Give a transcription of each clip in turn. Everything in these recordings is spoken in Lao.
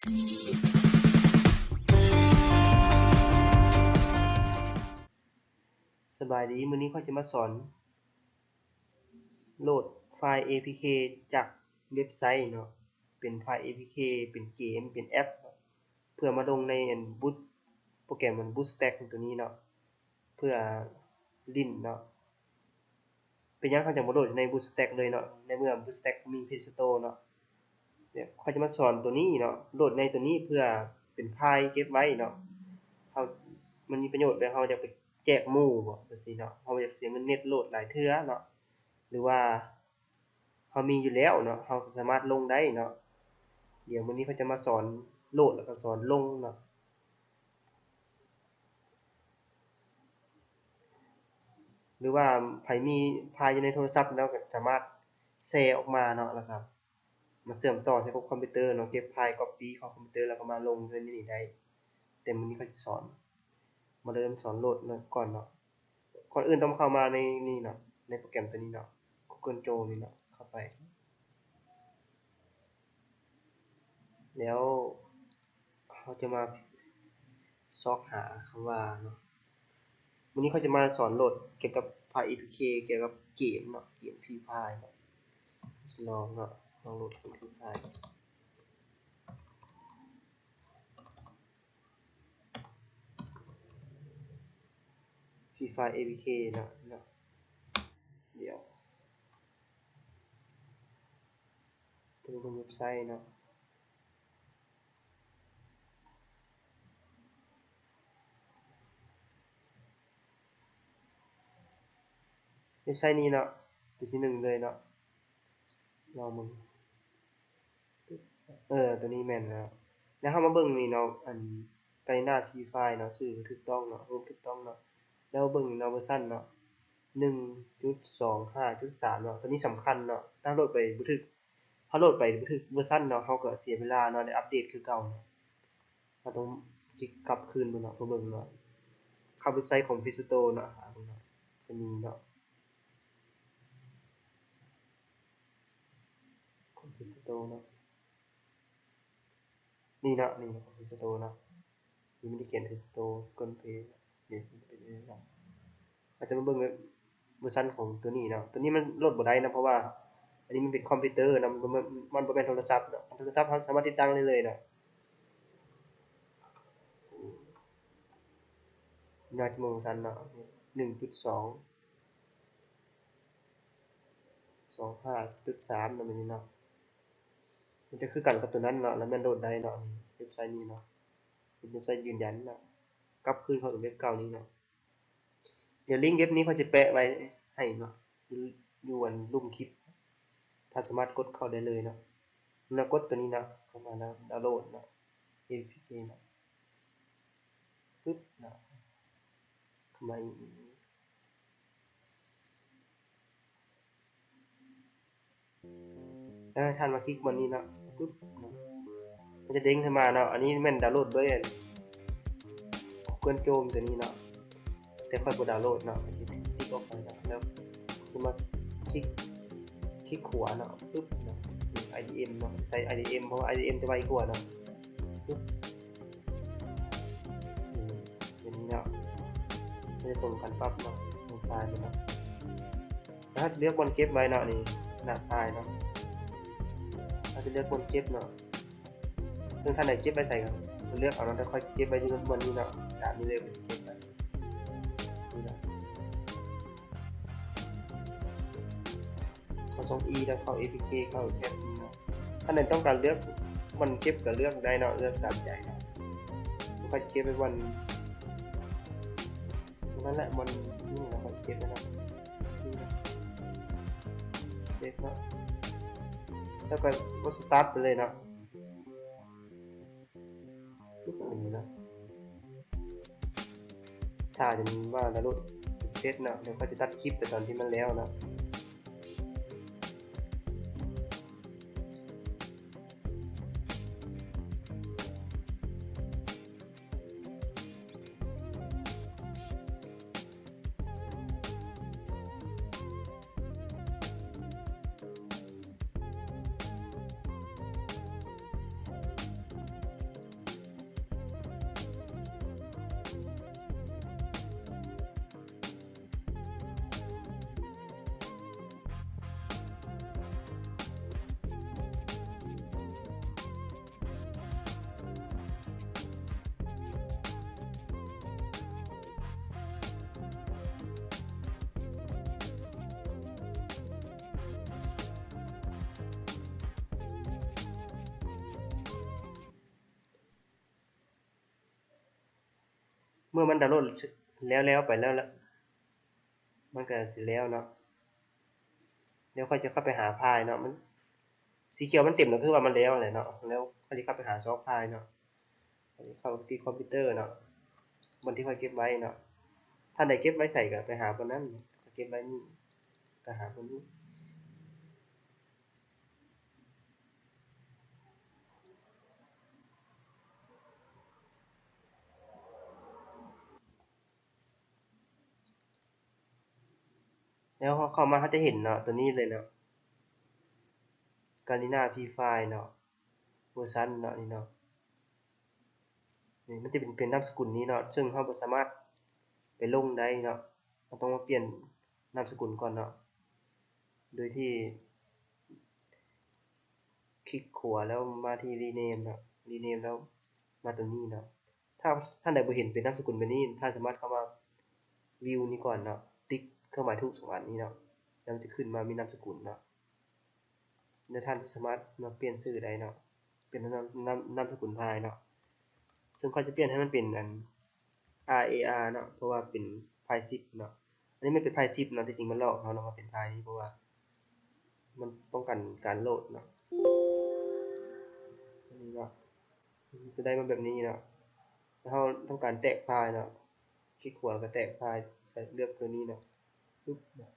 ສະບາຍດີ, ມື້ນີ້ຂ້ອຍຈະມາສອນໂຫຼດໄຟລ໌ ເອພີເຄ ຈາກເວັບໄຊເນາະ, ເປັນໄຟລ໌ ເອພີເຄ ເປັນເກມ ເປັນແອັບເນາະ ເພື່ອມາລົງໃນອັນ Boot ໂປຣແກຣມອັນ BlueStacks ຕົວນີ້ເນາະ ເພື່ອຫຼິ້ນເນາະ. ເປັນຫຍັງເຮົາຈັ່ງບໍ່ໂຫຼດໃນ BlueStacks ເລີຍເນາະ ໃນເມື່ອ BlueStacks ມີ Play Store ເນາະ? ແບບຂ້ອຍຈະມາສອນຕົວນີ້ເນາະ, ໂຫຼດໃນຕົວນີ້ເພື່ອເປັນໄຟລ໌ເກັບໄວ້ເນາະ. ເຮົາ ມັນມີປະໂຫຍດແບບເຮົາຢາກໄປແຈກໝູ່ບໍ ຈັ່ງຊີ້ເນາະ, ເຮົາບໍ່ຢາກເສຍເງິນເນັດໂຫຼດຫຼາຍເທື່ອເນາະ ຫຼືວ່າ ເຮົາມີຢູ່ແລ້ວເນາະ ເຮົາກໍສາມາດລົງໄດ້ເນາະ. ດຽວມື້ນີ້ຂ້ອຍຈະມາສອນໂຫຼດ ແລ້ວກໍສອນລົງເນາະ ຫຼືວ່າໃຜມີໄຟລ໌ຢູ່ໃນໂທລະສັບແລ້ວກໍສາມາດແຊອອກມາເນາະ ແລ້ວກໍມາເຊື່ອມຕໍ່ໃສ່ກັບຄອມພິວເຕີເນາະ, ເກັບໄຟລ໌ copy ເຂົ້າຄອມພິວເຕີ ແລ້ວກໍມາລົງໃນນີ້ໄດ້. ແຕ່ມື້ນີ້ຂ້ອຍຊິສອນ ມາເລີ່ມສອນໂຫຼດກ່ອນເນາະ. ກ່ອນອື່ນຕ້ອງເຂົ້າມາໃນນີ້ເນາະ ໃນໂປຣແກຣມຕົວນີ້ເນາະ Google Chrome ນີ້ເນາະ ເຂົ້າໄປ ແລ້ວເຮົາຈະມາຊອກຫາຄຳວ່າເນາະ ມື້ນີ້ຂ້ອຍຈະມາສອນໂຫຼດກ່ຽວກັບໄຟລ໌ ເອພີເຄ ກ່ຽວກັບເກມເນາະ ເກມ Free Fire ເນາະ. ຊິລອງເນາະ ລອງໂຫຼດເກມ Free Fire Free Fire ເອພີເຄ ເນາະ ເນາະ ດຽວ ຕົວນີ້ເປັນເວັບໄຊເນາະ ເວັບໄຊນີ້ເນາະ ຕົວທີໜຶ່ງເລີຍເນາະ ລອງເບິ່ງ. ເອີ ຕົວນີ້ແມ່ນແລ້ວ. ແລ້ວເຮົາມາເບິ່ງນີ້ເນາະ ອັນ Garena Free Fire ເນາະ ຊື່ຖືກຕ້ອງເນາະ ຮູບຖືກຕ້ອງເນາະ. ແລ້ວເບິ່ງເນາະ ເວີຊັນເນາະ ໜຶ່ງຈຸດສອງຫ້າຈຸດສາມເນາະ ຕົວນີ້ສຳຄັນເນາະ. ຖ້າໂຫຼດໄປບໍ່ຖືກ ເຮົາໂຫຼດໄປບໍ່ຖືກເວີຊັນເນາະ ເຮົາກໍເສຍເວລາເນາະ ໄດ້ອັບເດດຄືເກົ່າເນາະ. ເຮົາຕ້ອງຈິກກັບຄືນເບິ່ງເນາະ ເພື່ອເບິ່ງເນາະ ເຂົ້າເວັບໄຊຂອງ Play Store ເນາະ ຫາເບິ່ງເນາະ ຈະມີເນາະ ຂອງ Play Store ເນາະ. ນີ້ເນາະ ນີ້ຂອງ Play Store ເນາະ ນີ້ມັນໄດ້ຂຽນ Play Store Google Play ເນາະ ເປັນເນາະ. ເຮົາຈະມາເບິ່ງເວີຊັນຂອງຕົວນີ້ເນາະ ຕົວນີ້ມັນໂຫຼດບໍ່ໄດ້ເນາະ ເພາະວ່າອັນນີ້ມັນເປັນຄອມພິວເຕີເນາະ ມັນບໍ່ແມ່ນ ມັນບໍ່ແມ່ນໂທລະສັບເນາະ. ໂທລະສັບເຮົາສາມາດຕິດຕັ້ງໄດ້ເລີຍເນາະ. ຍອດຈະມາເບິ່ງຊັ້ນເນາະ ໜຶ່ງຈຸດສອງ ສອງຫ້າຈຸດສາມເນາະ ແມ່ນນີ້ເນາະ ມັນຈະຄືກັນກັບຕົວນັ້ນເນາະ ແລ້ວແມ່ນໂຫຼດໄດ້ເນາະ. ນີ້ເວັບໄຊນີ້ເນາະ ເປັນເວັບໄຊຢືນຢັນເນາະ ກັບຄືນເຂົ້າເວັບເກົ່ານີ້ເນາະ. ດຽວລິ້ງເວັບນີ້ຂ້ອຍຈະແປະໄວ້ໃຫ້ເນາະ ຢູ່ ຢູ່ອັນລຸ່ມຄລິບ ທ່ານສາມາດກົດເຂົ້າໄດ້ເລີຍເນາະ. ແລ້ວກົດຕົວນີ້ເນາະ ເຂົ້າມາແລ້ວດາວໂຫຼດເນາະ ເອພີເຄ ເນາະ ປຶບເນາະ ເຂົ້າມາອີກ ແລ້ວໃຫ້ທ່ານມາຄລິກບ່ອນນີ້ເນາະ ປຶບເນາະ ມັນຈະເດ້ງຂຶ້ນມາເນາະ. ອັນນີ້ແມ່ນດາວໂຫຼດໂດຍອັນ Google Chrome ຕົວນີ້ເນາະ ແຕ່ຂ້ອຍບໍ່ດາວໂຫຼດເນາະ ຂ້ອຍຊິຕິດອອກໄປເນາະ. ແລ້ວຂຶ້ນມາຄລິກ ຄລິກຂວາເນາະ ປຶບເນາະ ໄອດີເອັມເນາະ ໃສ່ໄອດີເອັມ ເພາະວ່າໄອດີເອັມຈະໄວກວ່າເນາະ ປຶບ ນີ້ ເຫັນເນາະ ມັນຈະຕົງກັນປັບເນາະ ຕົງໄຟລ໌ມັນເນາະ. ແລ້ວເຮົາຈະເລືອກບ່ອນເກັບໄວ້ເນາະ ນີ້ ຂະໜາດໄຟລ໌ເນາະ ເຮົາຈະເລືອກບ່ອນເກັບເນາະ. ເຊິ່ງທ່ານໃດເກັບໄວ້ໃສກໍເລືອກເອົາເນາະ ແຕ່ຂ້ອຍເກັບໄວ້ຢູ່ບ່ອນນີ້ເນາະ ຕາມນີ້ເລີຍ ເກັບໄວ້ນີ້ເນາະ. ເຂົ້າຊ່ອງອີ ແລ້ວເຂົ້າເອພີເຄ ເຂົ້າແອັບນີ້ເນາະ. ທ່ານໃດຕ້ອງການເລືອກບ່ອນເກັບກໍເລືອກໄດ້ເນາະ ເລືອກຕາມໃຈເນາະ. ຂ້ອຍເກັບໄວ້ບ່ອນ ນັ້ນແຫຼະ ມັນນີ້ນະ ຂ້ອຍເກັບໄວ້ນະ ນີ້ນະ ເຊບເນາະ ແລ້ວກໍກົດສະຕາດໄປເລີຍເນາະ ປຶບ ນີ້ເນາະ. ຖ້າຈົນວ່າດາວໂຫຼດເສັດເນາະ ດຽວຂ້ອຍຈະຕັດຄລິບໄປຕອນທີ່ມັນແລ້ວເນາະ. ເມື່ອມັນດາວໂຫຼດແລ້ວໆໄປແລ້ວລະ ມັນກໍຊິແລ້ວເນາະ. ດຽວຂ້ອຍຈະເຂົ້າໄປຫາຟາຍເນາະ ມັນ ສີຂຽວມັນເຕັມແລ້ວ ຄືວ່າມັນແລ້ວແຫຼະເນາະ. ແລ້ວຂ້ອຍຊິເຂົ້າໄປຫາຊອກຟາຍເນາະ ຂ້ອຍຊິເຂົ້າທີ່ຄອມພິວເຕີເນາະ ບ່ອນທີ່ຂ້ອຍເກັບໄວ້ເນາະ. ທ່ານໃດເກັບໄວ້ໃສກໍໄປຫາບ່ອນນັ້ນ ຂ້ອຍເກັບໄວ້ນີ້ກໍຫາບ່ອນນີ້. ແລ້ວເຮົາເຂົ້າມາ ເຮົາຈະເຫັນເນາະ ໂຕນີ້ເລີຍເນາະ ກາລີນາ ຟຣີຟາຍເນາະ ເວີຊັນເນາະ ນີ້ເນາະ. ນີ້ມັນຈະເປັນ ເປັນນາມສະກຸນນີ້ເນາະ ເຊິ່ງເຮົາບໍ່ສາມາດໄປລົງໄດ້ເນາະ. ເຮົາຕ້ອງມາປ່ຽນນາມສະກຸນກ່ອນເນາະ ໂດຍທີ່ຄລິກຂວາແລ້ວມາທີ່ຣີເນມເນາະ ຣີເນມແລ້ວມາຕົວນີ້ເນາະ. ຖ້າທ່ານໃດບໍ່ເຫັນເປັນນາມສະກຸນແບບນີ້ ທ່ານສາມາດເຂົ້າມາວິວນີ້ກ່ອນເນາະ ຕິກເຄື່ອງໝາຍຖືກສອງອັນນີ້ເນາະ ແລ້ວມັນຈະຂຶ້ນມາມີນາມສະກຸນເນາະ. ແລ້ວທ່ານສາມາດມາປ່ຽນຊື່ໄດ້ເນາະ ເປັນນາມ ນາມ ນາມສະກຸນພາຍເນາະ. ເຊິ່ງຂ້ອຍຈະປ່ຽນໃຫ້ມັນເປັນອັນ ອາ ເອ ອາ ເນາະ ເພາະວ່າເປັນພາຍສິບເນາະ. ອັນນີ້ມັນເປັນພາຍສິບເນາະ ທີ່ຈິງມັນຫຼອກເຮົາເນາະ ເຮົາເປັນພາຍນີ້ ເພາະວ່າມັນປ້ອງກັນການໂຫຼດເນາະ. ອັນນີ້ເນາະ ຈະໄດ້ມາແບບນີ້ເນາະ. ເຮົາຕ້ອງການແຕກຟາຍເນາະ ຄລິກຂວາແລ້ວກໍແຕກຟາຍ ເລືອກຕົວນີ້ເນາະ ປຶບ ເນາະ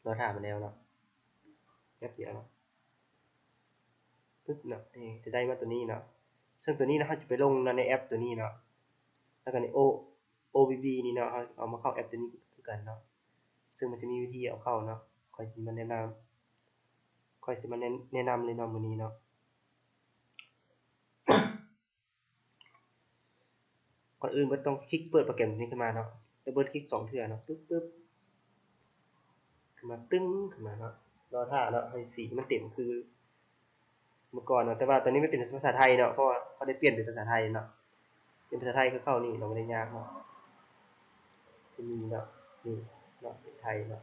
ລໍຖ້າມັນແລ້ວເນາະ ແປັບດຽວເນາະ ປຶບເນາະ. ນີ້ຈະໄດ້ມາຕົວນີ້ເນາະ ເຊິ່ງຕົວນີ້ເນາະ ເຮົາຈະໄປລົງໃນແອັບຕົວນີ້ເນາະ ແລ້ວກໍໃນໂອ ໂອບີບີ ນີ້ເນາະ ເຮົາເອົາມາເຂົ້າແອັບຕົວນີ້ຄືກັນເນາະ. ເຊິ່ງມັນຈະມີວິທີເອົາເຂົ້າເນາະ ຂ້ອຍຊິມາແນະນຳ ຂ້ອຍຊິມາແນະ ແນະນຳເລີຍເນາະ ມື້ນີ້ເນາະ. ກ່ອນອື່ນເບິດຕ້ອງຄລິກເປີດໂປຣແກຣມນີ້ຂຶ້ນມາເນາະ ໄດ້ເບິດຄລິກສອງເທື່ອເນາະ ປຶບ ປຶບ ຂຶ້ນມາ ຕຶ້ງ ຂຶ້ນມາເນາະ. ລໍຖ້າເນາະ ໃຫ້ສີມັນເຕັມຄືເມື່ອກ່ອນເນາະ ແຕ່ວ່າຕອນນີ້ມັນເປັນພາສາໄທເນາະ ເພາະວ່າເຮົາໄດ້ປ່ຽນເປັນພາສາໄທເນາະ. ເປັນພາສາໄທຄືເກົ່ານີ້ເນາະ ບໍ່ໄດ້ຍາກເນາະ. ຈະມີເນາະ ນີ້ເນາະ ເປັນໄທເນາະ.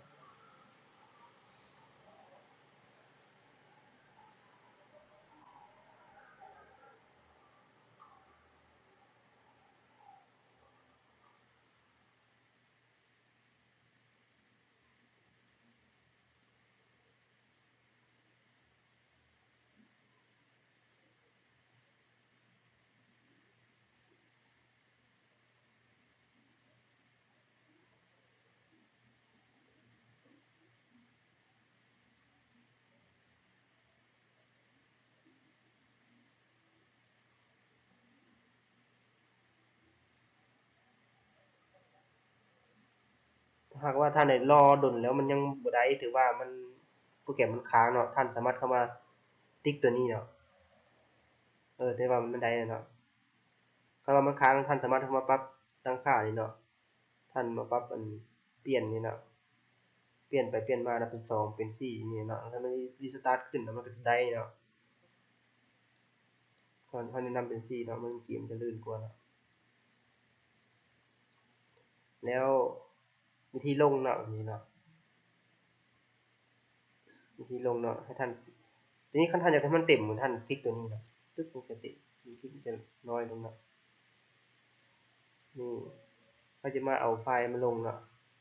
ຖ້າຫາກວ່າທ່ານໄດ້ລໍດົນແລ້ວມັນຍັງບໍ່ໄດ້ ຖືວ່າມັນ ໂປຣແກຣມມັນຄ້າງເນາະ ທ່ານສາມາດເຂົ້າມາຕິກຕົວນີ້ເນາະ ເອີ ແຕ່ວ່າມັນໄດ້ແລ້ວເນາະ. ຄັນວ່າມັນຄ້າງ ທ່ານສາມາດເຂົ້າມາປັບຕັ້ງຄ່ານີ້ເນາະ ທ່ານມາປັບອັນປ່ຽນນີ້ເນາະ ປ່ຽນໄປປ່ຽນມາເນາະ ເປັນສອງ ເປັນສີ່ນີ້ເນາະ ຖ້າມັນຣີສະຕາດຂຶ້ນເນາະ ມັນກໍຈະໄດ້ເນາະ. ເຮົາ ເຮົາແນະນຳເປັນສີ່ເນາະ ມັນ ເກມຈະລື່ນກວ່າເນາະ. ແລ້ວວິທີລົງເນາະ ນີ້ເນາະ ວິທີລົງເນາະ ໃຫ້ທ່ານ ທີນີ້ຄັນທ່ານຢາກໃຫ້ມັນເຕັມ ທ່ານຄລິກຕົວນີ້ເນາະ ຕຶກ ມັນຈະເຕັມ ຄລິກມັນຈະນ້ອຍລົງເນາະ. ນີ້ເຮົາຈະມາເອົາໄຟລ໌ມາລົງເນາະ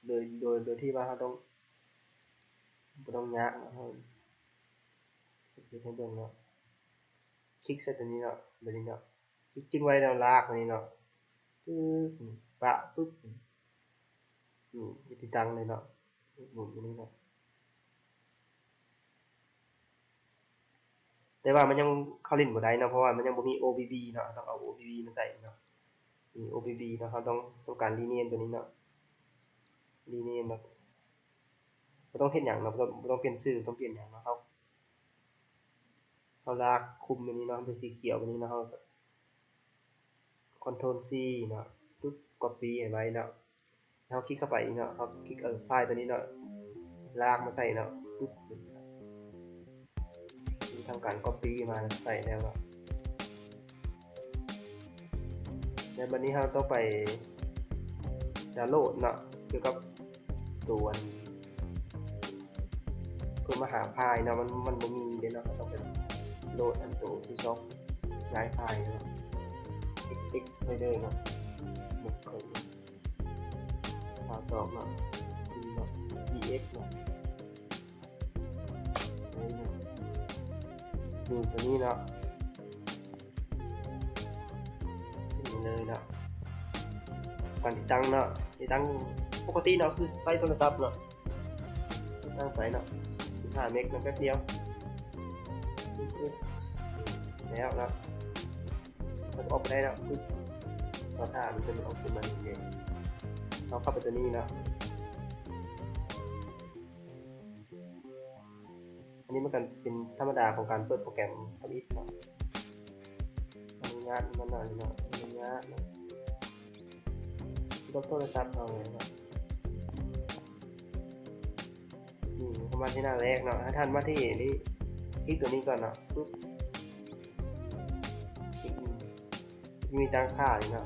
ໂດຍ ໂດຍ ໂດຍທີ່ວ່າເຮົາຕ້ອງ ບໍ່ຕ້ອງຍາກເນາະ ເຮົາເຮັດໃຫ້ເບິ່ງເນາະ. ຄລິກໃສ່ຕົວນີ້ເນາະ ແບບນີ້ເນາະ ຄລິກຈິ້ງໄວ້ແລ້ວລາກມານີ້ເນາະ ປຶບ ປະ ປຶບ ນີ້ ຕິດຕັ້ງເລີຍເນາະ ໝູນຢູ່ນີ້ເນາະ. ແຕ່ວ່າມັນຍັງເຂົ້າຫຼິ້ນບໍ່ໄດ້ເນາະ ເພາະວ່າມັນຍັງບໍ່ມີ ໂອບີບີ ເນາະ ເຮົາຕ້ອງເອົາ ໂອບີບີ ມາໃສ່ເນາະ. ນີ້ ໂອບີບີ ເນາະ ເຮົາຕ້ອງ ຕ້ອງການຣີເນມຕົວນີ້ເນາະ ຣີເນມເນາະ ບໍ່ຕ້ອງເຮັດຫຍັງເນາະ ບໍ່ຕ້ອງ ບໍ່ຕ້ອງປ່ຽນຊື່ ບໍ່ຕ້ອງປ່ຽນຫຍັງເນາະ. ເຮົາ ເຮົາລາກຄຸມແບບນີ້ເນາະ ເປັນສີຂຽວແບບນີ້ເນາະ ເຮົາ ຄອນໂທຣນຊີ ເນາະ ປຶບ ກັອບປີ້ໃຫ້ໄວ້ເນາະ. ເຮົາຄລິກເຂົ້າໄປເນາະ ເຮົາຄລິກເອົາໄຟລ໌ຕົວນີ້ເນາະ ລາກມາໃສ່ເນາະ ປຶບ ທຳການກັອບປີ້ມາໃສ່ແລ້ວເນາະ. ແລ້ວບັດນີ້ເຮົາຕ້ອງໄປດາວໂຫຼດເນາະ ກ່ຽວກັບຕົວອັນ ເພື່ອມາຫາໄຟລ໌ເນາະ ມັນ ມັນບໍ່ມີເດ້ເນາະ ເຮົາຕ້ອງໄປໂຫຼດອັນໂຕທີ່ຊອກຍ້າຍໄຟລ໌ເນາະ. X Spider ເນາະ ບໍ່ຄ່ອຍມີ ພາສອກເນາະ P ເນາະ P X ເນາະ ນີ້ເນາະ ນີ້ ຕົວນີ້ເນາະ ນີ້ເລີຍເນາະ ການຕິດຕັ້ງເນາະ ຕິດຕັ້ງປົກກະຕິເນາະ ຄືໃຊ້ໂທລະສັບເນາະ ຕັ້ງໄປເນາະ ສິບຫ້າເມັກເນາະ ແປັບດຽວ ແລ້ວເນາະ ເຮົາອອກໄປໄດ້ເນາະ ປຶບ ເຮົາຖ້າມັນຈະອອກຂຶ້ນມານີ້ເດ້ ເຮົາເຂົ້າໄປຕົວນີ້ເນາະ ອັນນີ້ມັນກະເປັນທຳມະດາຂອງການເປີດໂປຣແກຣມທຳອິດເນາະ ອະນຸຍາດມັນເນາະ ອະນຸຍາດເນາະ ກັບໂທລະສັບເຮົາເລີຍເນາະ ນີ້ເຂົ້າມາທີ່ໜ້າແລກເນາະ ໃຫ້ທ່ານມາທີ່ນີ້ ຄລິກຕົວນີ້ກ່ອນເນາະ ປຶບ ຄລິກ ມີຕັ້ງຄ່ານີ້ເນາະ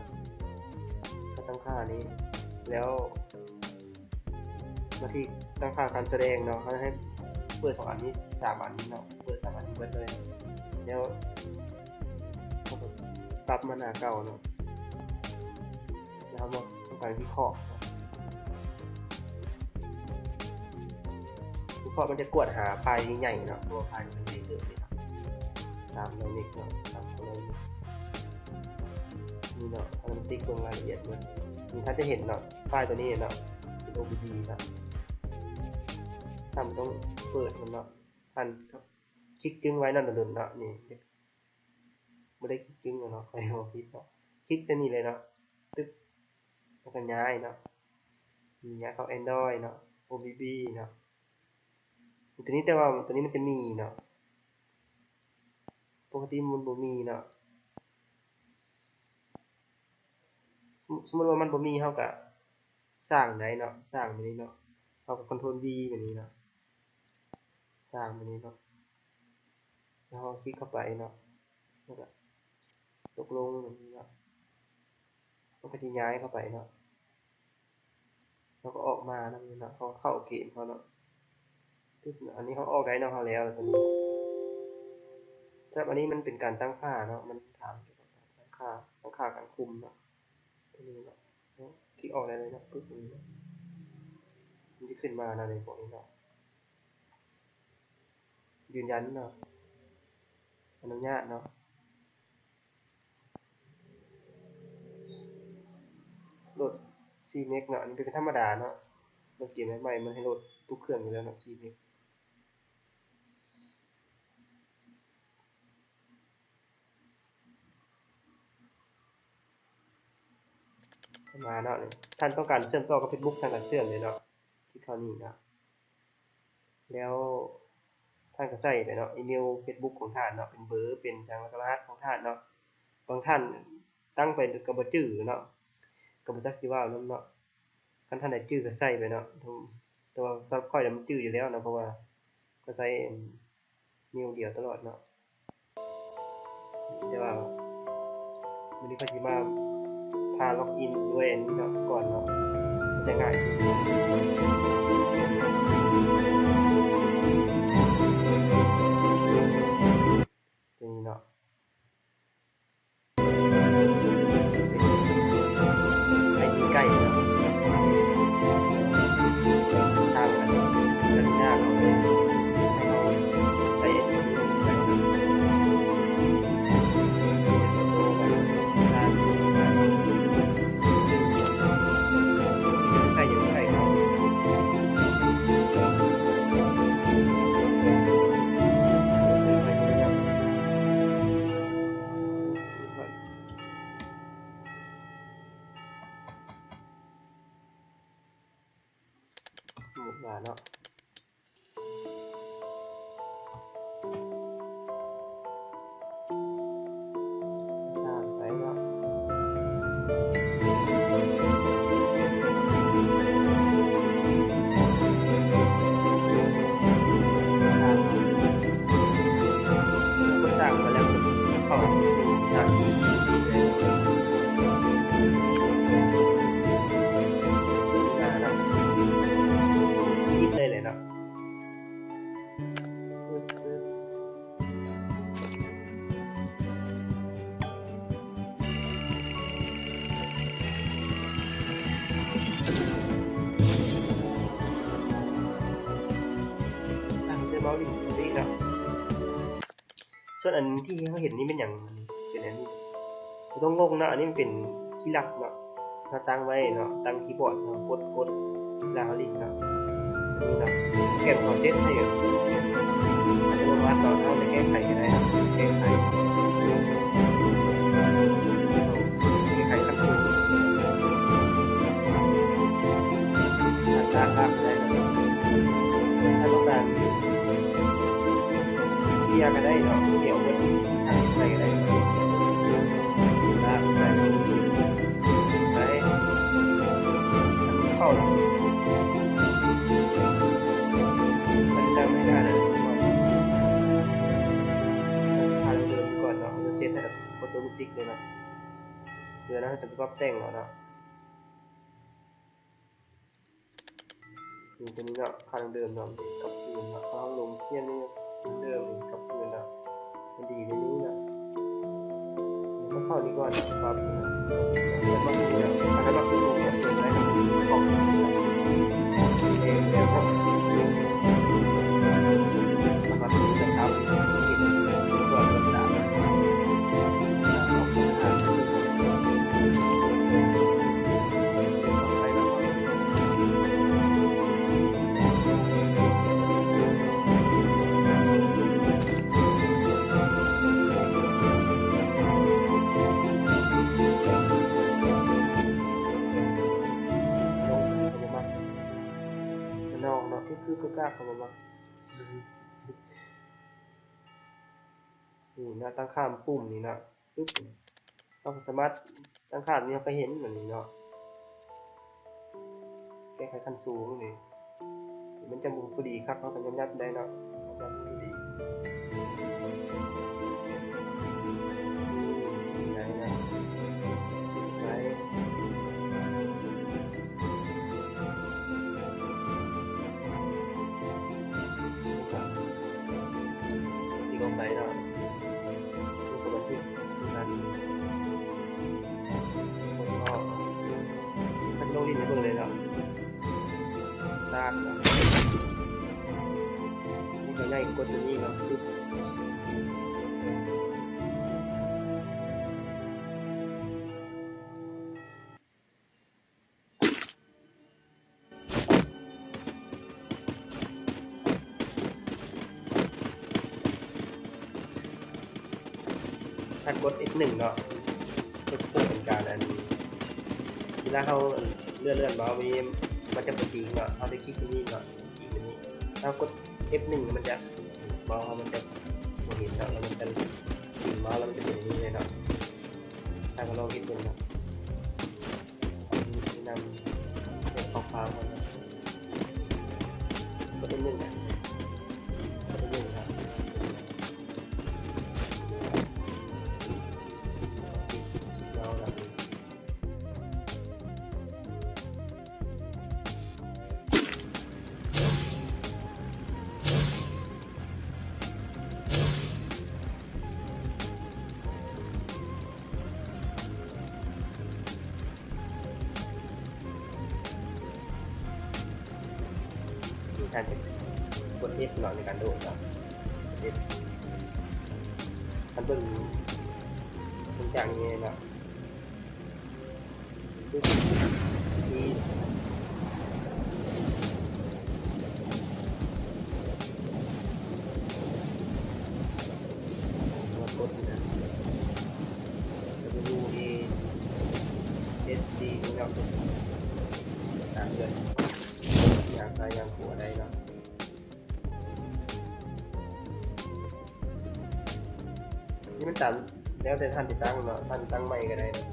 ກະຕັ້ງຄ່ານີ້ ແລ້ວມາທີ່ຕັ້ງຄ່າການສະແດງເນາະ ເຮົາໃຫ້ເປີດສອງອັນນີ້ ສາມອັນນີ້ເນາະ ເປີດສາມອັນນີ້ເບິດເລີຍ ແລ້ວເຮົາກະກັບມາໜ້າເກົ່າເນາະ ແລ້ວເຮົາມາທຳການວິເຄາະ ວິເຄາະມັນຈະກວດຫາໄຟລ໌ໃຫຍ່ເນາະ ເພາະວ່າໄຟລ໌ມັນໃຫຍ່ເຕີບເດເນາະ ຕາມໄດເຣັກເນາະ ຕາມໄດເຣັກ ນີ້ເນາະ ອາໂຕເມຕິກເບິ່ງລາຍລະອຽດເນາະ ນີ້ທ່ານຈະເຫັນເນາະ ໄຟລ໌ຕົວນີ້ເນາະ ເປັນ ໂອບີບີ ເນາະ ທ່ານຕ້ອງເປີດມັນເນາະ ທ່ານຄລິກຈຶ່ງໄວ້ເນາະ ດົນໆເນາະ ນີ້ ບໍ່ໄດ້ຄລິກຈຶ່ງເນາະ ຂ້ອຍເວົ້າຜິດເນາະ ຄລິກໃສ່ນີ້ເລີຍເນາະ ຕຶບ ແລ້ວກະຍ້າຍເນາະ ນີ້ຍ້າຍເຂົ້າແອນດຣອຍເນາະ ໂອບີບີ ເນາະ ຕົວນີ້ ແຕ່ວ່າຕົວນີ້ມັນຈະມີເນາະ ປົກກະຕິມັນບໍ່ມີເນາະ ສົມ ສົມມຸດວ່າມັນບໍ່ມີ ເຮົາກະສ້າງໄດ້ເນາະ ສ້າງແບບນີ້ເນາະ ເຮົາກະຄອນໂທຣນວີແບບນີ້ເນາະ ສ້າງແບບນີ້ເນາະ ແລ້ວເຮົາຄລິກເຂົ້າໄປເນາະ ແລ້ວກະຕົກລົງແບບນີ້ເນາະ ມັນກະຊິຍ້າຍເຂົ້າໄປເນາະ ແລ້ວກະອອກມານຳເນາະ ເຮົາເຂົ້າເກມເຮົາເນາະ ຕຶບ ອັນນີ້ເຮົາອອກໄດ້ເນາະ ເຮົາແລ້ວລະຕົວນີ້ ສຳລັບອັນນີ້ມັນເປັນການຕັ້ງຄ່າເນາະ ມັນຖາມກ່ຽວກັບການຕັ້ງຄ່າ ຕັ້ງຄ່າການຄຸມເນາະ ຕົວນີ້ເນາະ ຄລິກອອກໄດ້ເລີຍເນາະ ປຶບ ນີ້ເນາະ ມັນຈະຂຶ້ນມາແນວນີ້ ພວກນີ້ເນາະ ຢືນຢັນເນາະ ອະນຸຍາດເນາະ ໂຫຼດສີ່ເມັກເນາະ ອັນນີ້ເປັນທຳມະດາເນາະ ໂຫຼດເກມໃໝ່ໆ ມັນໃຫ້ໂຫຼດທຸກເຄື່ອງຢູ່ແລ້ວເນາະ ສີ່ເມັກ ເຂົ້າມາເນາະ ທ່ານຕ້ອງການເຊື່ອມຕໍ່ກັບເຟສບຸກ ທ່ານກະເຊື່ອມເລີຍເນາະ ຄລິກເຂົ້ານີ້ເນາະ ແລ້ວທ່ານກະໃສ່ໄປເນາະ ອີເມວເຟສບຸກຂອງທ່ານເນາະ ເປັນເບີ ເປັນຫຍັງ ແລ້ວກະລະຫັດຂອງທ່ານເນາະ ບາງທ່ານຕັ້ງໄປກະບໍ່ຈື່ເນາະ ກະບໍ່ຈັກຊິເວົ້ານຳເນາະ ຄັນທ່ານໃດຈື່ກະໃສ່ໄປເນາະ ແຕ່ວ່າສຳລັບຂ້ອຍລະມັນຈື່ຢູ່ແລ້ວເນາະ ເພາະວ່າຂ້ອຍໃຊ້ ແມ່ນດຽວຕະຫຼອດເນາະ ແຕ່ວ່າມື້ນີ້ຂ້ອຍຊິມາພາລັອກອິນດ້ວຍອັນນີ້ເນາະ ກ່ອນເນາະ ມັນຈະງ່າຍສຸດ ຕົວນີ້ເນາະ. ໄປທີ່ໃກ້ເນາະ ທາງອັນສັນຍາເນາະ ໃສ່ໂຕກັນ ໃສ່ຢູ່ໃກ້ເນາະ. ອັນທີ່ເຮົາເຫັນນີ້ແມ່ນຫຍັງ? ເປັນອັນນີ້ ບໍ່ຕ້ອງງົງເນາະ, ອັນນີ້ມັນເປັນຄີລັດເນາະ. ເຮົາຕັ້ງໄວ້ເນາະ, ຕັ້ງຄີບອດເນາະ, ກົດ ກົດ ເວລາເຮົາຫຼິ້ນເນາະ. ອັນນີ້ເນາະ ໂປຣແກຣມເຂົາເຊັດໃຫ້ອັດຕະໂນມັດເນາະ, ເຮົາຈະແກ້ໄຂກໍໄດ້ເນາະ, ແກ້ໄຂ ແກ້ໄຂຂັ້ນສູງ ອັດຕາກາກກໍໄດ້ເນາະ. ຖ້າຕ້ອງການເຄຍກໍໄດ້ເນາະ, ເຄຍອອກໝົດ ທາງໄປກໍໄດ້ເນາະ. ໄປ ເຂົ້າລະ ມັນຈະໄດ້ ເຮົາເດີນກ່ອນເນາະ, ເຮົາຈະເຊັດໃຫ້ແບບອອໂຕເມຕິກເລີຍເນາະ. ເດີນແລ້ວເຮົາຈະໄປປັບແຕ່ງເອົາເນາະ. ນີ້ ຕົວນີ້ເນາະ ຄ່າເດີມເນາະ ກັບຄືນເນາະ. ເຮົາລົງທະບຽນນີ້ເດີມກັບຄືນເນາະ, ມັນດີໃນນີ້ເນາະ. ເຮົາເຂົ້ານີ້ກ່ອນເນາະ, ປັບນີ້ເນາະ, ມັນມັກນີ້ເນາະ, ຖ້າມັກນີ້ກໍເຮັດໄດ້ເນາະ. ອອກ ເມັນນອກເນາະ, ຄືໆ ກາກໆ ກໍບໍ່ມັກ. ນີ້ເນາະ, ຕັ້ງຄ່າປຸ່ມນີ້ເນາະ. ປຶບ ເຮົາກໍສາມາດຕັ້ງຄ່າແບບນີ້ ເຮົາກໍເຫັນແບບນີ້ເນາະ, ແກ້ໄຂຂັ້ນສູງນີ້ ມັນຈະບໍ່ພໍດີຄັກ ເຮົາກໍຫຍັບໆໄດ້ເນາະ, ຫຍັບໆ ພໍດີ ໄດ້ເນາະ. ໄປ ທີ່ກໍໄປເນາະ, ນີ້ກໍບັນທຶກຄືກັນ. ກົດອອກ ມັນລົງຫຼິ້ນໃຫ້ເບິ່ງເລີຍເນາະ, ສະຕາດເນາະ. ນີ້ກໍໄດ້ ກົດຕົວນີ້ເນາະ, ປຶບ. ຖ້າກົດເອັຟໜຶ່ງເນາະ ເພື່ອເປັນການ ອັນ ເວລາເຮົາເລື່ອນໆມາ ມັນ ມັນຈະບໍ່ຕິງເນາະ, ເຮົາໄດ້ຄລິກຕົວນີ້ເນາະ, ຄລິກຕົວນີ້ ຖ້າເຮົາກົດເອັຟໜຶ່ງ ມັນຈະ ເມົາສ໌ເຮົາມັນຈະບໍ່ເຫັນເນາະ, ແລ້ວມັນຈະ ເມົາສ໌ແລ້ວມັນຈະເປັນແບບນີ້ເລີຍເນາະ. ຖ້າກໍລອງເຮັດເບິ່ງເນາະ. ແນະນຳໃຫ້ຄອບຄວາມກ່ອນເນາະ, ກົດໜຶ່ງນະ, ກົດໜຶ່ງນະ. ການກົດເອັຟເນາະ ໃນການໂດດເນາະ, ເອັຟ ຄັນເບິ່ງ ເບິ່ງຈາກນີ້ເນາະ. ການເລື່ອນ ຍ່າງຊ້າຍຍ່າງຂວາໄດ້ເນາະ. ນີ້ມັນຕາມ ແລ້ວແຕ່ທ່ານຊິຕັ້ງເນາະ, ທ່ານຕັ້ງໃໝ່ກໍໄດ້ເນາະ.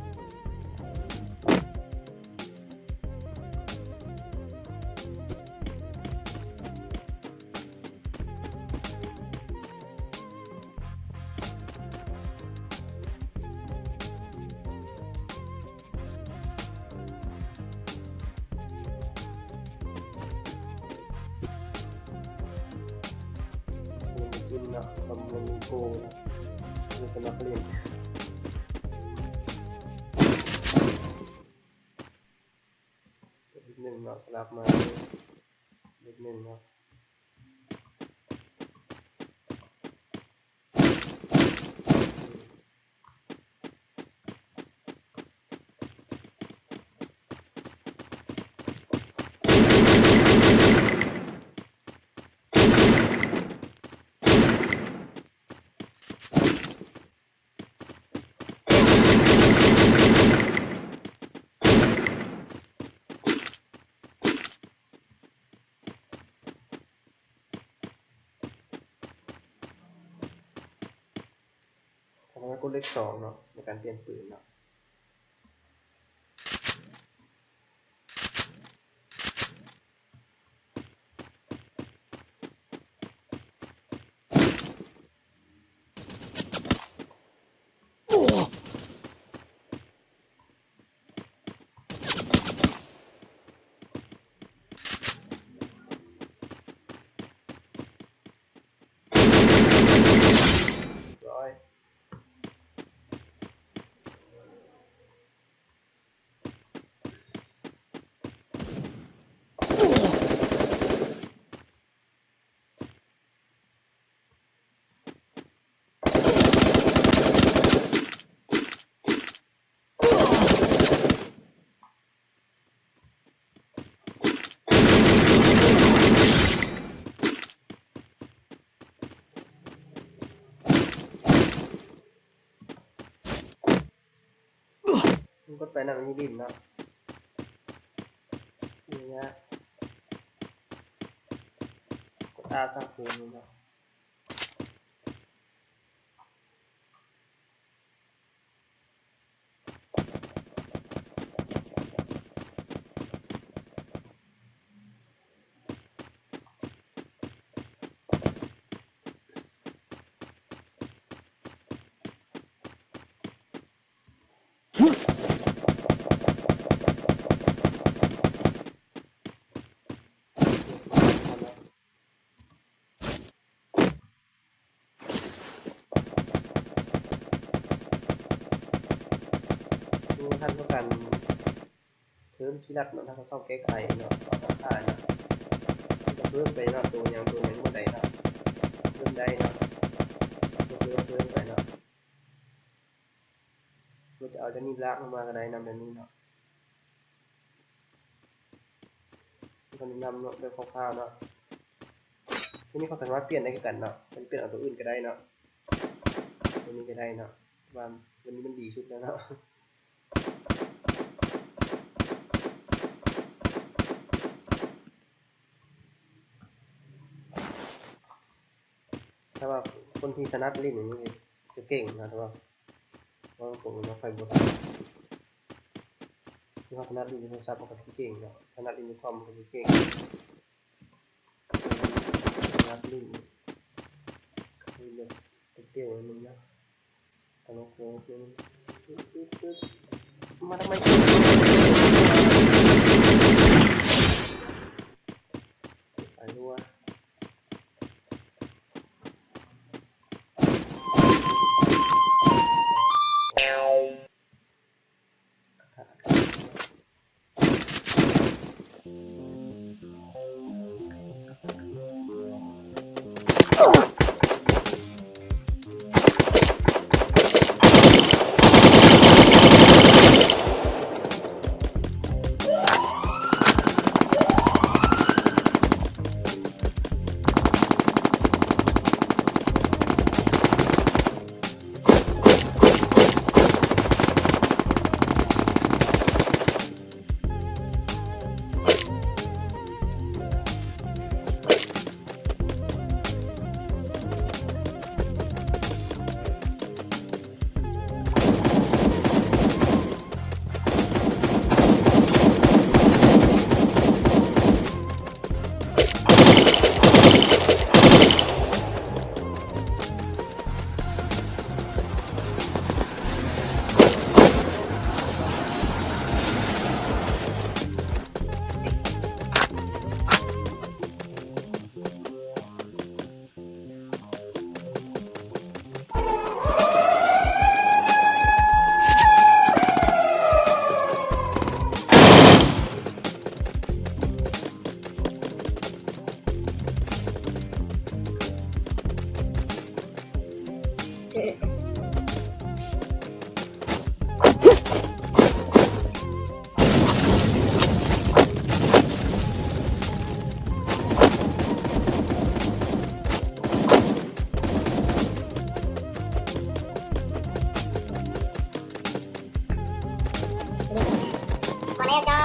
ເປັນຊິມເນາະ, ເພາະມັນມີໂກເນາະ, ມີສະໝັກຫຼິ້ນ. ເປັນໜຶ່ງເນາະ, ສະຫຼັບມາເປັນໜຶ່ງເນາະ. ກົດເລກສອງເນາະ ໃນການປ່ຽນປືນເນາະ. ມັນກົດໄປນຳ ມັນຊິດິ້ນເນາະ ນີ້ນະ ກົດ R ສັບຄືນນີ້ເນາະ. ໂອ້ ທ່ານຕ້ອງການເພີ່ມຄີລັດເນາະ ທ່ານກໍເຂົ້າແກ້ໄຂເນາະ ເຂົ້າຕັ້ງຄ່າເນາະ ມັນກໍເພີ່ມໄປເນາະ ໂຕຫຍັງ ໂຕຫຍັງບໍ່ໄດ້ເນາະ ເພີ່ມໄດ້ເນາະ ເພີ່ມ ເພີ່ມໄປເນາະ. ເຮົາຈະເອົາຈາກນີ້ລາກລົງມາກໍໄດ້ນຳ ແບບນີ້ເນາະ ກໍແນະນຳເນາະ ແບບຄ່າວໆເນາະ ໂຕນີ້ເຮົາກໍສາມາດປ່ຽນໄດ້ຄືກັນເນາະ ມັນປ່ຽນເອົາໂຕອື່ນກໍໄດ້ເນາະ ໂຕນີ້ກໍໄດ້ເນາະ ວ່າໂຕນີ້ມັນດີສຸດແລ້ວເນາະ. ຖ້າວ່າຄົນທີ່ຖະໜັດຫຼິ້ນນີ້ຈະເກັ່ງເນາະ ແຕ່ວ່າເວົ້າຕົງໆເນາະ ຂ້ອຍບໍ່ຖະໜັດ ທີ່ວ່າຖະໜັດຫຼິ້ນໂທລະສັບມັນກໍຊິເກັ່ງເນາະ ຖະໜັດຫຼິ້ນຄອມມັນກໍຊິເກັ່ງ ຖະໜັດຫຼິ້ນ ຫຼິ້ນແບບເຕັມໆໜຶ່ງເນາະ. ມາທຳໄມ? ສາຍຮົ່ວ. ມາແລ້ວຈ້າ.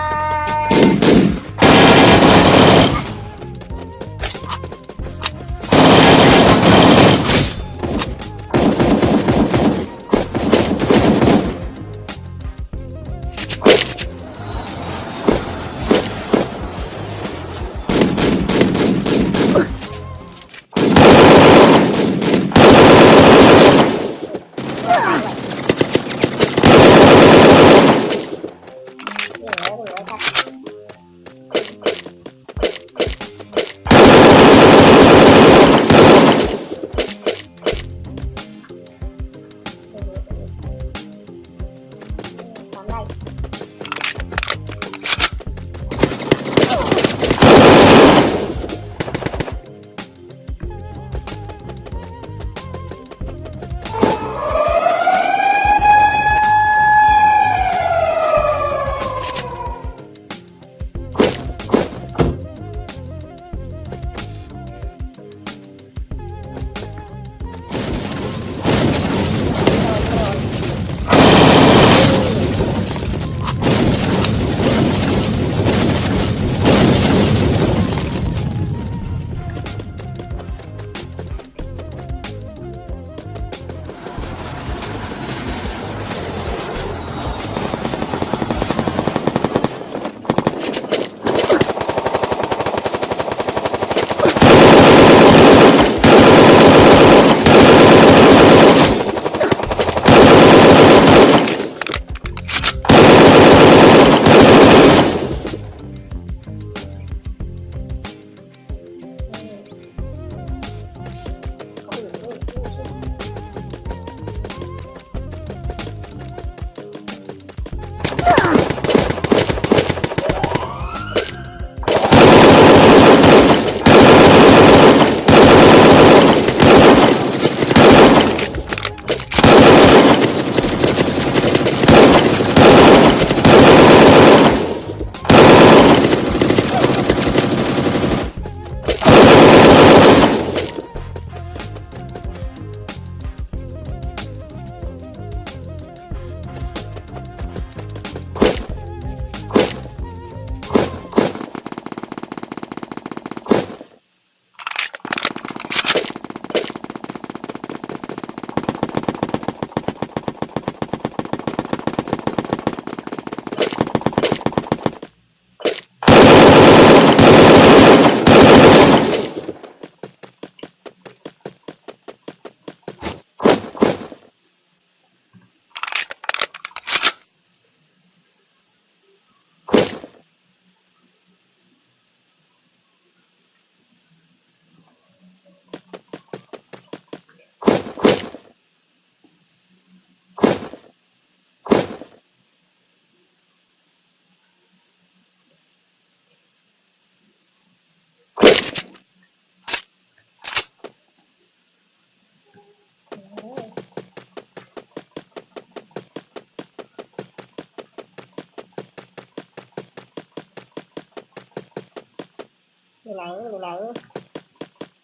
ຢູ່ໃນ ຢູ່ໃນ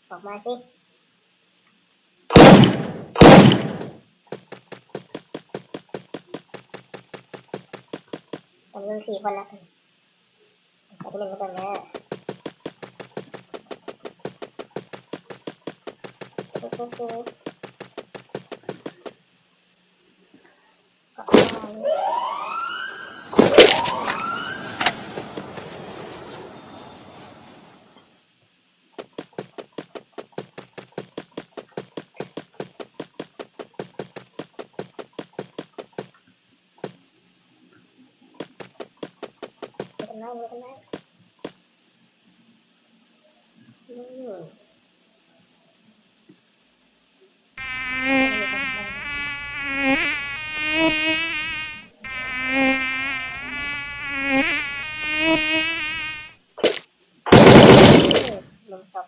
ອອກມາຊິ. ຕ້ອງຍິງສີ່ຄົນລະ. ເອົາທີ່ໜຶ່ງມາເບິ່ງເດີ.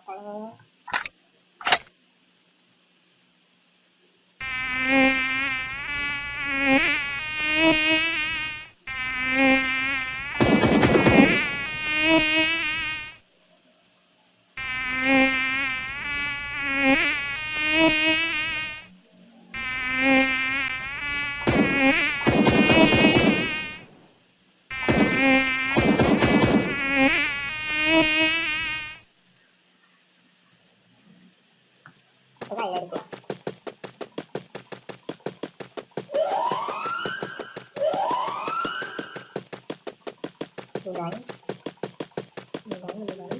ໄປເລີຍດີກວ່າ. ຢູ່ໃນ ຢູ່ໃນ ຢູ່ໃນ.